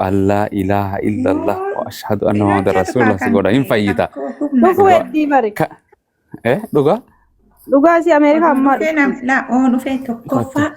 An laa ilaaha illallah wa ashhadu anna Muhammadan Ilaalcha dhufaa rasuulullah si kan godha hin ta'e fayyita. kan koo humna Dhufuu Dhugaa. heddii bari. Ka eh dhugaa Dhugaa si Ameerikaa Oduu ammaa dhufee dhufti. nam laa oo dhufee tokkoffaa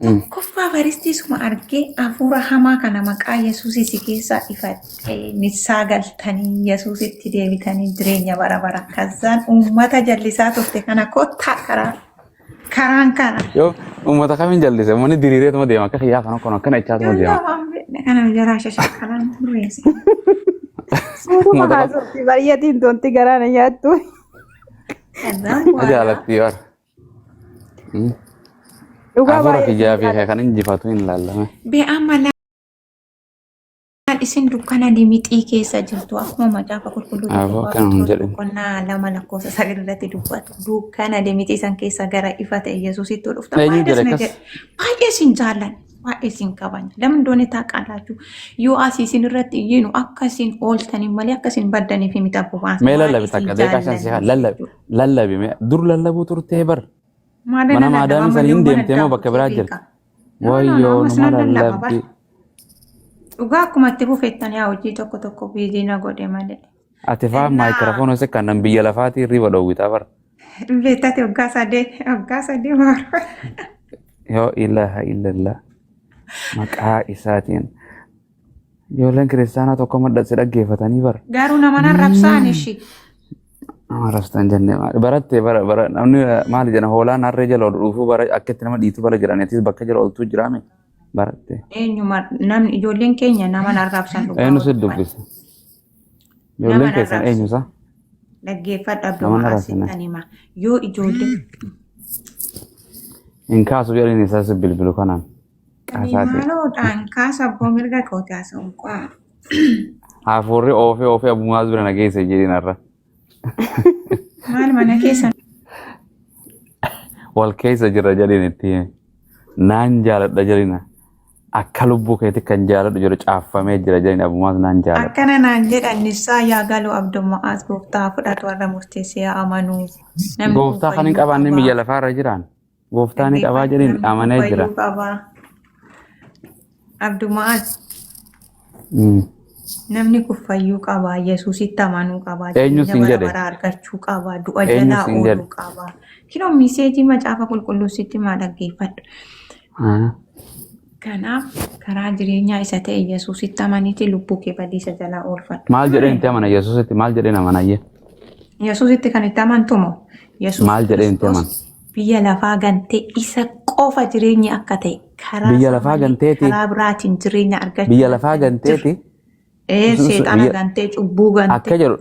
tokkoffaa faristiisuma argee hafuura hamaa kana maqaa Yesuusii si keessaa ifadhee nissaa galtanii Yesuusitti deebitanii jireenya bara bara kazzaan uummata jallisaa turte kana kottaa karaa karaan kana. Yoo uummata kamiin jallise, uummanni diriireetuma deema, akka kiyyaa kana kun akkana jechaatuma deema. Jalaa waan beekne kana jalaa shashakkalaan turreesse. Suutuma Uummata kam haasofti baay'atiin tonti garaa na nyaattu. Kazzaan na bu'aadhaa. jaalatti bara. Dhugaa Hafuura baay'ee kiyyaa sin fi jaalladha. kan injifatu hin laallame. Bee amma laal isin dukkana limixii keessa jirtu, akkuma Macaafa Qulqulluu Aboo Tokkoffaa akkana hin Phexros jedhin. boqonnaa 2 lakkoofsa 9 irratti dubbatu. Dukkana limixii san keessa gara ifa ta'e Yesuusitti ol dhuftan. Eenyu Baay'ee jedhe isin akkas? jedhe. Baay'ee isin jaallanna. Baay'ee isin kabajna. Lamin doonee taaqaalaachuu. Yoo asii isin irratti iyyinu akka isin ooltaniin malee akka isin baddaniif miti abbumaan. Mee Waan lallabi isin takka daqiiqaa 5 si haa jaallannuuf lallabi jechuudha. lallabi mee dur lallabuu turtee bar. Maal Mana lallaba maadaamii amma san hin yommuu deemtee moo addaan bakka kutee biraa jirta? beeka. No, no, no, Wayyoo ammas numa nan lallaba bar. lallabdi. Dhugaa akkuma itti fufettan yaa hojii tokko tokko biizii na godhe malee. Ati faa Innaa maayikiraafoona isa kanan biyya lafaatii hirriba dhowwitaa bara. beektate waggaa 3 maara. Yoo ilaaha illallah maqaa isaatiin. Ijoolleen kiristaanaa tokko madda si dhaggeeffatanii bara. Garuu nama nan rabsaan ishii. Nama rabsatan jennee maali? Barattee bara bara namni maali jedhan, hoolaan harree jala ol dhufuu bara akka itti nama dhiitu bara jedhan, atis bakka jala oltuu jiraame barattee. Eenyuma namni ijoolleen keenya nama nan rabsan dhugaa Eenyu si wal dubbise? Nama Ijoolleen nan keessan rabsan. eenyu isaa? Dhaggeeffadhu Nama abduma nan rabsine. asittan hima. Yoo ijoollee Hin kaasu jedhanii isaa si bilbilu kanaan. Ani Qaasaati. maaloodhaan kaasa abboo mirga kooti haasa'uun qaa. Hafuurri oofee oofee abbumaas bira na geesse jedhin har'a. Maal mana keessa Wal keessa jirra jedhin itti himi. Naan jaaladha jedhina. Akka lubbuu keetti kan jaaladhu jedhu caaffamee jira jedhin, abbumaas naan jaaladha. Akkana naan jedhan, nissaa yaa galu abdummaas gooftaa fudhatu warra murteessee yaa amanuu. Namni kun Gooftaa kan hin fayyuu qabaanne qabaa. biyya lafaarra jiraan. Gooftaa ni qabaa Dhaggeeffadhu, jedhin namni kun amanee jira. fayyuu qabaa. Abdummaas Namni kun fayyuu qaba, Yesuusitti amanuu qaba, Eenyu jireenya siin bara jedhe? baraa argachuu qaba, du'a Eenyu jalaa siin jedhe? ooluu qaba. Kinoo miseejii Macaafa Qulqulluu sitti maa dhaggeeffadhu. Kanaaf karaa jireenyaa isa ta'e Yesuusitti amaniiti lubbuu kee badiisa jalaa oolfadhu. Maal jedheen itti amana Yesuusitti? Maal jedheen amanayyee? Yesuusitti kan itti amantu moo? Yesuus Maal jedheen itti Kiristoos amana? biyya lafaa gantee isa qofa jireenyi akka ta'e karaa Biyya isaa lafaa malee ganteeti. karaa biraatiin jireenya argachuu Biyya lafaa akka hin jirre. ganteeti. Seexana Biyya gantee, cubbuu akka gantee. jedhu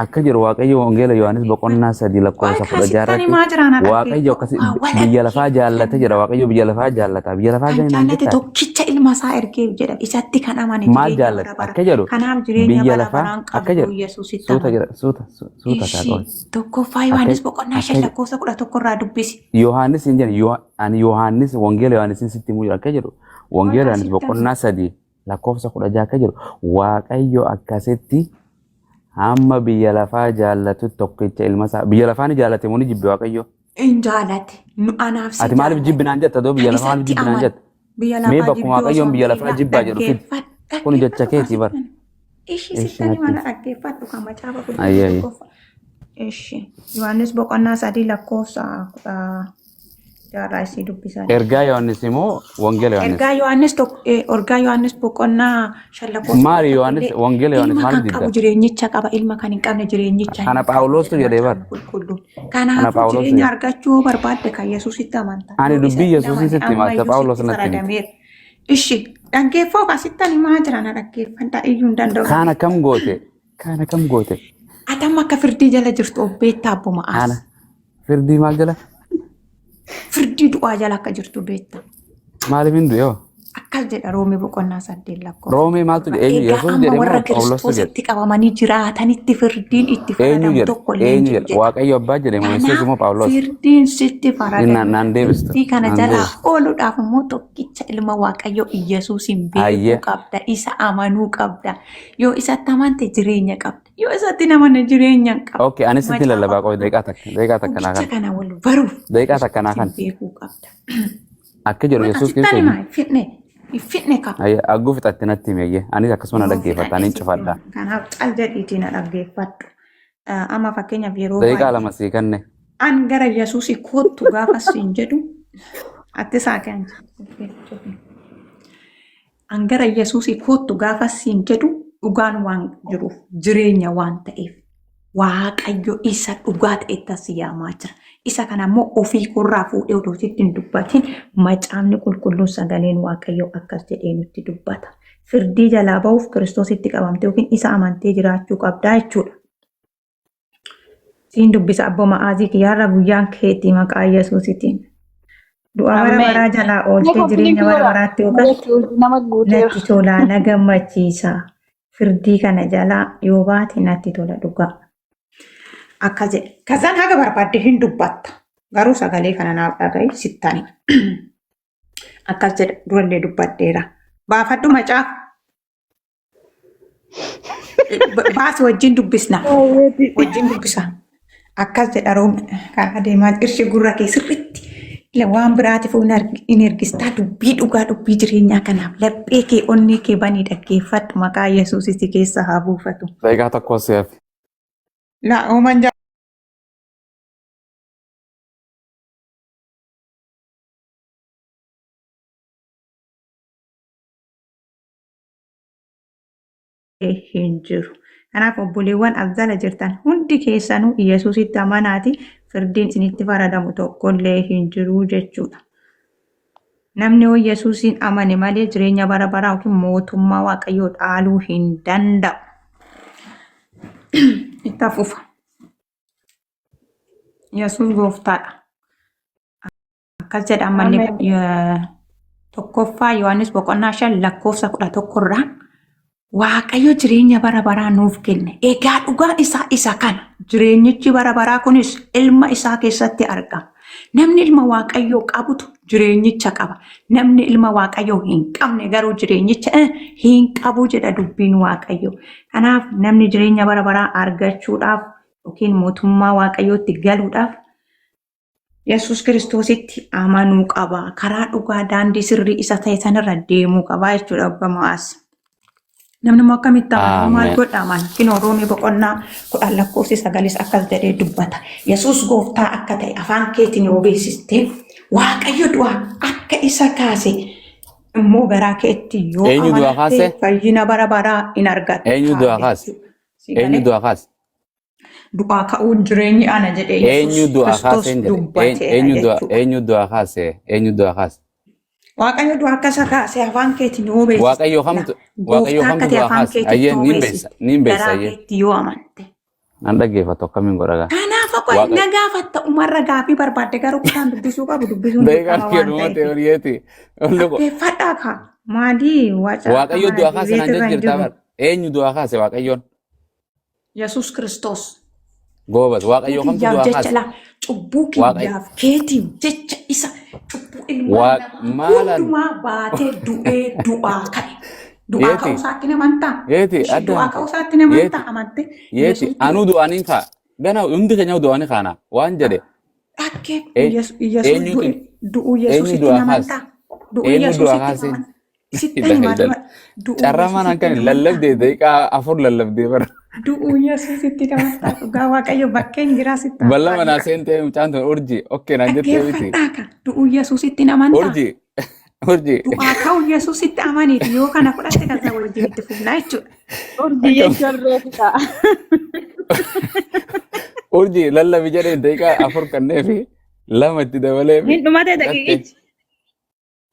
akka jedhu Waaqayyo Wangeela Yohaannis boqonnaa 3 Waa'ee lakkoofsa 16 kaasittan irratti himaa jiraan Waaqayyo akkasi dhaggeeffadhu. biyya lafaa jaallate jedha. Waaqayyo biyya lafaa jaallata. Biyya lafaa Kan jaalladha jaallate jettaa? tokkicha ilma isaa ergeef jedha. Isatti kan amane Maal jireenya jaallate? bara bara. Akka jedhu Kanaaf jireenya biyya bara lafaa baraan akka qabdu jedhu Yesuusitti suuta amane. jedha suuta suuta Ishii ta'a. Tokkoffaa Akka Yohaannis boqonnaa 5 akka lakkoofsa 11 irraa dubbisi. Yohaannis hin jedhu, ani Yohaannis Wangeela Yohaannis sitti himuu jira akka jedhu Wangeela Waaqa Yohaannis sitti boqonnaa 3 lakkoofsa 16 akka jedhu, Waaqayyo akkasitti hamma biyya lafaa jaallatu tokkicha ilma isaa. Biyya lafaa ni jaallate moo ni jibbe Waaqayyo? In jaalate. Nu anaaf si Ati maaliif jaalate. jibbinaan jetta doo biyya Kan lafaa maaliif isatti jibbinaan amanu. jetta? Biyya Mee lafaa bakkuma jibbee osoo Waaqayyoon hin biyya ta'in lafaa jibbaa jedhu fidi. dhaggeeffadhu. Kun jecha Dhaggeeffadhu keetii bara. kaasittan. Ishi Eshi sittani natti. mana dhaggeeffadhu kan Macaafa Qulqulluu Ayyee ayyee. tokkoffaa. Ishi Yohaannis boqonnaa 3 lakkoofsa 16 isii dubbisaa. Ergaa Yohaannis immoo Wangeela Yohaannis. Ergaa Yohaannis tokko ergaa Yohaannis boqonnaa 5 lakkoofsa Maali 11 Yohaannis illee Wangeela Yohaannis ilma maaliif kan qabu didda? jireenyicha qaba, ilma kan hin qabne jireenyicha hin Kana qabu Phaawulostu jedha jedhee bara. Macaafni Qulqulluun. Kana Kanaafuu Phaawulostu jireenya jedhe. argachuu yoo barbaadde kan Yesuusitti amanta. Ani Yoo dubbii isatti Yesuusin amane sitti hima. Isa ammayyuu Phaawulos sitti natti miti. faradameera. Ishi dhaggeeffoo kasittan himaa jira, na dhaggeeffadha iyyuu hin danda'u. Kana kam goote? Kana kam goote? Ati amma akka firdii jala jirtu of beektaa abbuma as. Ana firdii maal jala? Firdii du'aa jala akka jirtu beekta. Maaliif hin du'e hoo? Akkas jedha Roomee boqonnaa 8 lakkoofsa Roomee maaltu 7. jedhe? Eenyu Egaa Yesuus amma jedhe warra moo Phaawulostu jedhe? Kiristoositti qabamanii jiraatanitti firdiin itti Eenyu faradamu jedhe? tokko illee hin Eenyu jiru jedhe? jedha. Waaqayyo abbaa jedhe moo Yesuus Kanaaf moo Phaawulos? firdiin sitti Naan faradameera. naan deebistu. Firdii kana Naan jalaa deebistu. ooluudhaaf immoo tokkicha ilma Waaqayyoo Iyyasuusin beekuu Ayyee. qabda. Isa amanuu qabda. Yoo isatti amante jireenya qabda. Yoo isatti hin amanne jireenya hin qabdu. Okay, anis sitti Macaafa lallabaa qoy Qulqulluu daqiiqaa takka naa dhugicha kan. kana wal baruuf Daqiiqaa takka naa Yesuusin kan. beekuu qabda. Akka jedhu Bakka Yesuus sittan Kiristoos himaa fidne. Hin fixne kaa. Ayyee agguu fixatte natti himi ayyee. Anis akkasuma na Yeroo dhaggeeffatta fixadhe anin sitti cufadha. hima. Kanaaf cal jedhiitii na dhaggeeffadhu. Amma fakkeenyaaf yeroo Daqiiqaa baay'ee 2 sii kenne. an gara Yesuusii kottu gaafa siin jedhu atti saaqee an gara Yesuusii kottu gaafa siin jedhu dhugaan waan jiruuf jireenya waan ta'eef Waaqayyo isa dhugaa ta'etti as yaamaa jira. Isa kana immoo ofii koorraa fuudhee odoo sitti hin dubbatin macaafni qulqulluun sagaleen Waaqayyoo akkas jedhee nutti dubbata. Firdii jalaa ba'uuf Kiristoositti qabamtee yookiin isa amantee jiraachuu qabdaa jechuudha. Siin dubbisa abbo Ma'aazii kiyyaarra guyyaan keetii maqaa Yesuusitiin. Du'a bara Ameen. baraa jalaa Mee ooltee koppiliin jireenya bara godha. baraatti yoo galte Nama guuteera. natti tola na gammachiisa. Firdii kana jalaa yoo baate natti tola dhugaa. Akkas jedhe. Kazaan haga barbaadde hin dubbatta. Garuu sagalee kana naaf dhaga'i sittani. Akkas jedhe durallee dubbadheera. Baafadhu macaafa. Baasi wajjin dubbisna. Wajjin dubbisa. Akkas jedha room karaa deemaa irshi gurra kee sirriitti ila waan biraatiif hin ergistaa dubbii dhugaa dubbii jireenyaa kanaaf laphee kee onnee kee banii dhaggeeffadhu maqaa Yesuus si keessa haa buufatu. Daqiiqaa tokko si hafe. Laa ooman hin jiru. Kanaaf obboleewwan as jala jirtan hundi keessanuu Yesuusitti amanaati firdiin isinitti faradamu tokkollee hin jiru jechuudha. Namni yoo Yesuusiin amane malee jireenya bara baraa yookiin mootummaa Waaqayyoo dhaaluu hin danda'u. Itti fufa. Yesuus gooftaadha. Akkas jedha ammallee Ameen. tokkoffaa Yohaannis boqonnaa 5 lakkoofsa 11 irraa Waaqayyo jireenya bara baraa nuuf kenne. Egaa dhugaan isaa isa kana. Jireenyichi bara baraa kunis ilma isaa keessatti argama. Namni ilma Waaqayyoo qabutu jireenyicha qaba. Namni ilma Waaqayyoo hin qabne garuu jireenyicha hin qabu jedha dubbiin Waaqayyoo. Kanaaf namni jireenya bara baraa argachuudhaaf yookiin mootummaa Waaqayyootti galuudhaaf Yesuus Kiristoositti amanuu qaba. Karaa dhugaa daandii sirrii isa ta'e sanirra deemuu qaba jechuudha obbo Mo'aas. Namni immoo akkamitti amana? Maal Ameen. godha amana? Kinoo Roomee boqonnaa 10 lakkoofsi sagalis akkas jedhee dubbata. Yesuus gooftaa akka ta'e afaan keetiin yoo beeksiste Waaqayyo du'aa akka isa kaase immoo garaa keetti yoo Eenyu du'aa amanatte kaase? fayyina bara baraa in argatta Eenyu du'aa kaase? jechuudha. Si Eenyu galee? du'aa kaase? Du'aa ka'uun jireenyi ana jedhee Eenyu Yesuus du'aa Kiristoos kaaseen jedhe? dubbateera Eenyu du'a jechuudha. eenyu du'aa kaase? Eenyu du'aa kaase? Waaqayyo du'aa akka isa kaase afaan keetiin yoo beeksiste Waaqayyo la kamtu Waaqayyo gooftaa kamtu akka ta'e du'aa afaan kaase? keetitti Ayyee yoo niin beessa beeksiste niin beessa garaa ayyee. keetti yoo amante. Nan dhaggeeffatu akkamiin godha gaa? Kanaaf akka Waaqa na gaafatta umarra gaafii barbaadde garuu kutaan dubbisuu qabu dubbisuun Daqiiqaan dirqama kee waan dhumate ta'eef. horiyeeti. Olluko. Dhaggeeffadhaa kaa maalii waca akka Waaqayyo mana du'aa kaase naan dibeetirra hin jechirtaa jirru. bar. Eenyu du'aa kaase Waaqayyoon? Yesuus Kiristoos. Goobas Cubbuu Waaqayyo kamtu kiyyaaf du'aa jecha kaase? laa cubbuu Waaqayyo kiyyaaf keetiif jecha isa cubbuu ilmaan Waa namaa maalan hundumaa baatee du'ee du'aa ka'e. Du'aa yeeti ka'uu isaatti ni amantaa? yeeti Ishii adda du'aa hamte ka'uu isaatti ni yeeti amantaa? Amante yeeti Yesuus du'e. anuu du'aniin ka'a gana hundi keenya du'anii kaana waan jedhe Dhakkee Yesuus eenyutu du'e du'uu eenyu Yesuusitti ni du'aa kaase amantaa? Du'uu eenyu du'aa Yesuusitti ni kaase amantaa? Sittan himaa dura du'uu Carraa mana Yesuusitti akkan ni amantaa? lallabdee daqiiqaa 4 lallabdee bara. Du'uu Yesuusitti ni amantaa? Dhugaa Waaqayyo bakkeen jiraa sitti Balla haasa'aa manaa jira. seentee mucaan tun urjii okkee naan jettee miti. Dhaggeeffadhaa ka du'uu Yesuusitti ni amantaa? Urjii urjii Du'aa ka'uu Yesuusitti amaniiti yoo kana fudhatte kan isa wajjin itti fufnaa jechuudha. Urjii akkam jechuun reefu ta'a. urjii lallabi jedhee daqiiqaa 4 kanneefi 2 itti dabaleefi Hin dhumate fudhatte. daqiiqichi.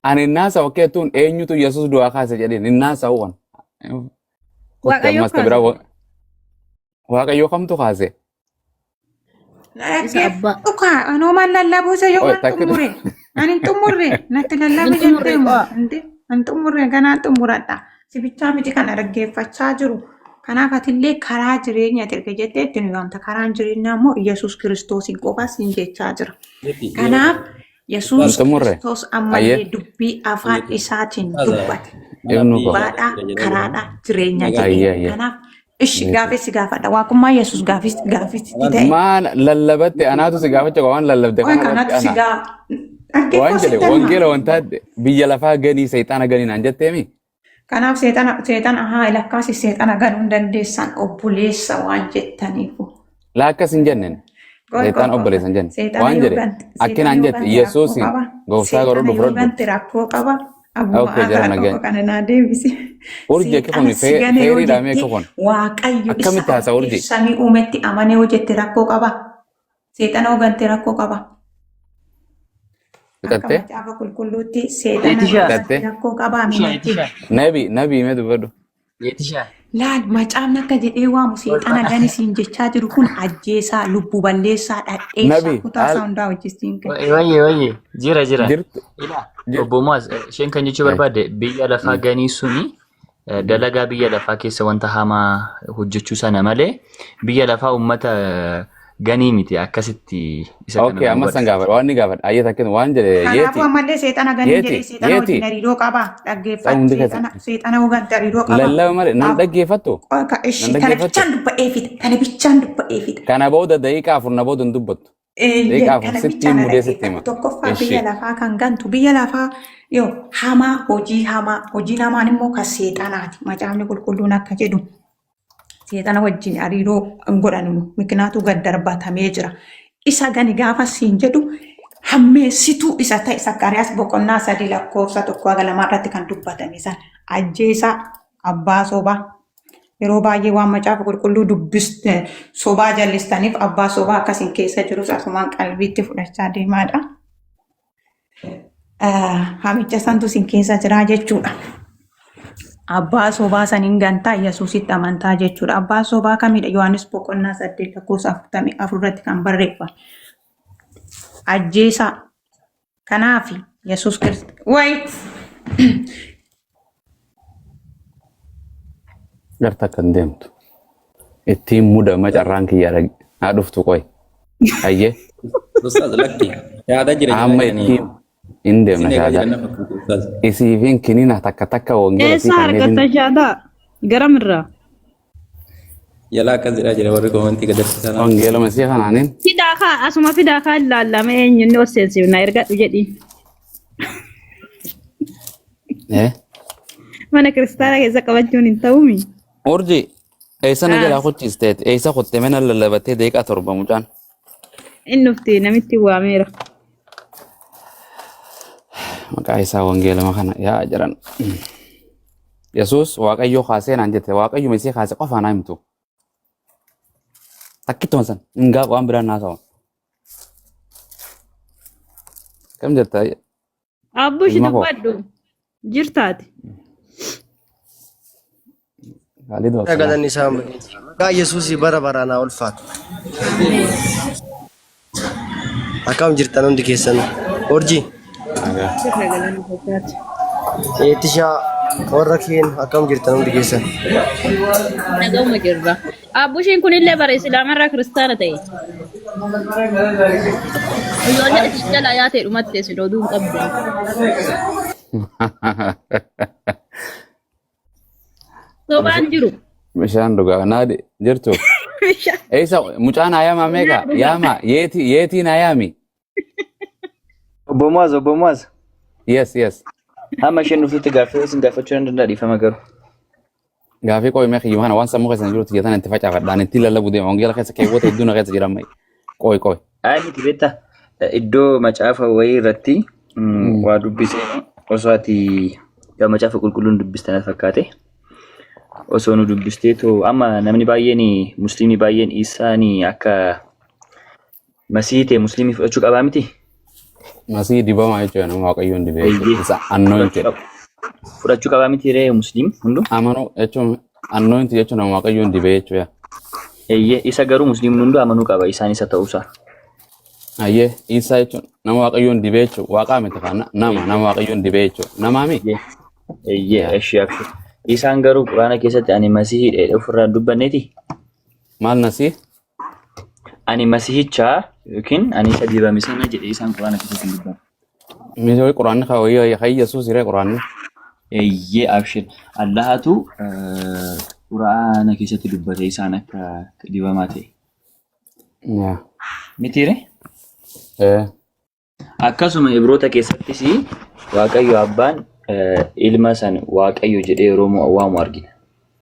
Ani hin haasa'u akka jettuun eenyutu Yesuus du'aa kaase jedheen hin haasa'u waan. Kotti Waaqayyo ammas ta biraa kaase. Waaqayyo kamtu kaase? Isa abbaa. Dhaggeeffadhu kaa anoo maal lallabuu isa yoo Oi waan takka xumure ani hin xumurre natti Hin lallabe xumurre jettee moo qo'a. hindi hin xumurre ganaan xumuradha si bichaa miti kana dhaggeeffachaa jiru kanaaf atillee karaa jireenya erga jettee itti nu yaamta karaan jireenyaa immoo Yesuus Kiristoosiin qofa siin jechaa jira kanaaf Hin Yesuus xumurre. Kiristoos ammallee Ayyee dubbii afaan isaatiin dubbate. Ibnu koo. Dhugaadha, karaadha, jireenya jedhee. Ayyee ayyee. Kanaaf ishi gaafii si gaafadha. Waaqummaa Yesuus gaafii gaafii sitti ta'e. Maal lallabatte anaatu si gaafachuu qaba waan lallabde Waan kana irratti kanatu si ana. gaa Waan Dhaggeeffoo jedhe sittan hima. wangeela wantaa biyya lafaa ganii seexaana ganii naan jetteemi. Kanaaf seexana seexana haa lakkaasi seexana ganuu hin dandeessan obboleessa waan jettaniifu. Laa akkas hin jenneen. Qoy qoy Seexaan qoy. obboleessa hin jenne. Seexana Waan yoo jedhe gante akki seexana naan yoo jette gante rakkoo Yesuusin qaba. gooftaa godhadhu Seexana yoo fudhadhu. gante rakkoo qaba. Abuma Okay jara aasaa tokko nagaa. kana naa deebisi. Urji akka Seexana kun si gane yoo feeriidhaa mee jette akka kun Waaqayyo isa akkamitti haasa argeef urji? samii uumetti amane yoo jette rakkoo qaba. Seexana yoo gante rakkoo qaba. Akka Fixattee? macaafa qulqulluutti seexana yoo Yeetishaa. gante Fixattee? rakkoo qabaa Yeetishaa, minatti. yeetishaa. Nabi nabi mee dubbadhu. Yeetishaa. Laal macaafni akka jedhee waamu seexana gani siin jechaa jiru kun ajjeesaa, lubbu balleessaa, dhadheessaa, Nabi kutaa haal isaa hundaa hojjechiin kenna. Wayye wayye jira jira. jirtu Ila jir obbo Muaz isheen kan jechuu Ay. barbaadde biyya lafaa ganii suni dalagaa biyya lafaa keessa wanta hamaa hojjechuu sana malee biyya lafaa uummata ganii miti akkasitti isa kana Okay nu amma san hubadhu. gaafadha waan ni gaafadha ayyee takkin waan jedhe Kanaafuu yeeti ammallee seexana ganii yeeti jedhee seexana yeeti wajjin hariiroo qaba. ta'u Dhaggeeffadhu hundi keessa seexana seexana hogante hariiroo qaba. lallaba malee nan Ab- dhaggeeffattu qoy ka nan ishi tana dhaggeeffattu bichaan dubba'ee fixa tana bichaan dubba'ee fixa. kana booda daqiiqaa afur na booda hin dubbattu Eeyyee daqiiqaa afur kana sitti bichaan mudee sitti dhaggeeffadhu. hima Tokkoffaa ishi biyya lafaa kan gantu biyya lafaa yoo hamaa hojii hamaa hojiin hamaan immoo kan seexanaati. Macaafni qulqulluun akka jedhu seexana wajjin hariiroo hin godhannu mikinaatu gad darbatamee jira. Isa gani gaafa siin jedhu hammeessituu isa ta'e Zakkaariyaas boqonnaa 3 lakkoofsa 1 haga 2 irratti kan dubbatame san ajjeesaa abbaa sobaa yeroo baay'ee waan macaafa qulqulluu dubbiste sobaa jallistaniif abbaa sobaa akkasiin keessa jirus asumaan qalbiitti fudhachaa deemaadha. Hamicha santu isin keessa jira jechuudha. Abbaa sobaa saniin gantaa Yesuusitti amantaa jechuudha. Abbaa sobaa kamidha? Yohaannis boqonnaa 8 lakkoofsa 44 irratti kan barreeffame. Ajjeesaa. Kanaaf Yesuus Kiristoos. Wait! Garta akkan deemtu. Ittiin mudama carraan kiyya haa dhuftu qoy. Hayyee Ustaaz lakki shahaadaa jira jedhaa amma jiranii. ittiin hin deemna Isin eegaa shahaadaa. jiran na fakkaatu ustaaz. Isiifin kinina takka takka wangeela sii Eessaa kanneen argatta shaadaa? Garamirraa? Jalaa akkas jedhaa jira warri koomentii gadarsiisan. wangeeluma sii kanaanin Fidaa kaa asuma fidaa kaa ilaallamee eenyunni ol seensifna ergadhu jedhi. Eh? Mana kiristaanaa keessa qabachuun hin ta'uumi. Urji eessa na jalaa Ah, kuchiisteet eessa kutte mana lallabattee daqiiqaa torba mucaan. inni dhufti namitti waameera. Maqaa isaa wangeelama kana yaa jiran. Yesuus Waaqayyoo kaasee naan jette Waaqayyuma isii kaase qofaa naa himtu. Takkittuma san hin gaaf waan biraan naasawa. Kam jetta Abbushi ilma koo dubbadhu. Jirtaati. Khalid Wasalaam. Galanni isaa malee. Maqaa Yesuusii bara baraan haa ulfaatu. Akkam jirtan hundi keessan. Urjii. Nagaa. Jirra galanni fakkaatu. Eetishaa warra keen akkam jirtan hundi keessan. Nagawuma jirra. Abbushiin kunillee bara islaamarraa kiristaana ta'e. Ijoollee isin jalaa yaatee dhumatte isin oduu hin qabdan. Sobaan jiru. Bishaan dhugaa naadi jirtu. Bishaan Eessa mucaan haa yaamaa meeqa? dhugaa. Yaama yeetii yeetii naa yaami. Obbo Muaz, obbo Muaz. Yes yes. Hamma isheen dhuftutti gaaffii isin gaafachuu nan danda'a dhiifama garuu. Gaafii qoy mee kiyyuma kana waan sammuu keessa jirutti jettan itti facaafadhaan ittiin lallabuu deema. Wangeela keessa keewwata hedduu na keessa jira amma. Qoy qoy. Ayi miti beektaa iddoo macaafa wayii irratti waa dubbisee osoo ati yaa macaafa qulqulluun dubbiste na fakkaate osoo nu dubbistee too amma namni baay'een musliimni baay'een isaan akka masihii ta'e musliimii fudhachuu qabaa miti. Masii dibamaa jechuudha nama Waaqayyoon dibee jechuudha. Eeyyee Isa fudhachuu anointed. qaba fudhachuu qabaa miti ree musliim hunduu. Amanuu jechuun anointed jechuun nama Waaqayyoon dibee jechuudha. Eeyyee isa garuu musliimni hunduu amanuu qaba isaan isa ta'uusaa. Ayyee Isaa jechuun nama Waaqayyoon dibee jechuudha. Waaqaa miti kana nama nama Waaqayyoon dibee jechuudha. Namaa mi? Eeyyee eeyyee Yaa. eshi abshir. Isaan garuu quraana keessatti ani masihii dheedhe ofirraa hin dubbanneeti. Maal nasii? Ani masihicha yookiin ani isa dibame sana jedhee isaan quraana keessatti hin dubbanne. Misoo quraanni kan kan Yesuus hiree quraanni. Eeyyee abshir. Allahatu quraana keessatti dubbate isaan akka dibamaa ta'e. Yaa. Mitiire? Eh. Akkasuma Ibroota keessattis Waaqayyo abbaan ilma san Waaqayyo jedhee yeroo waamu argina.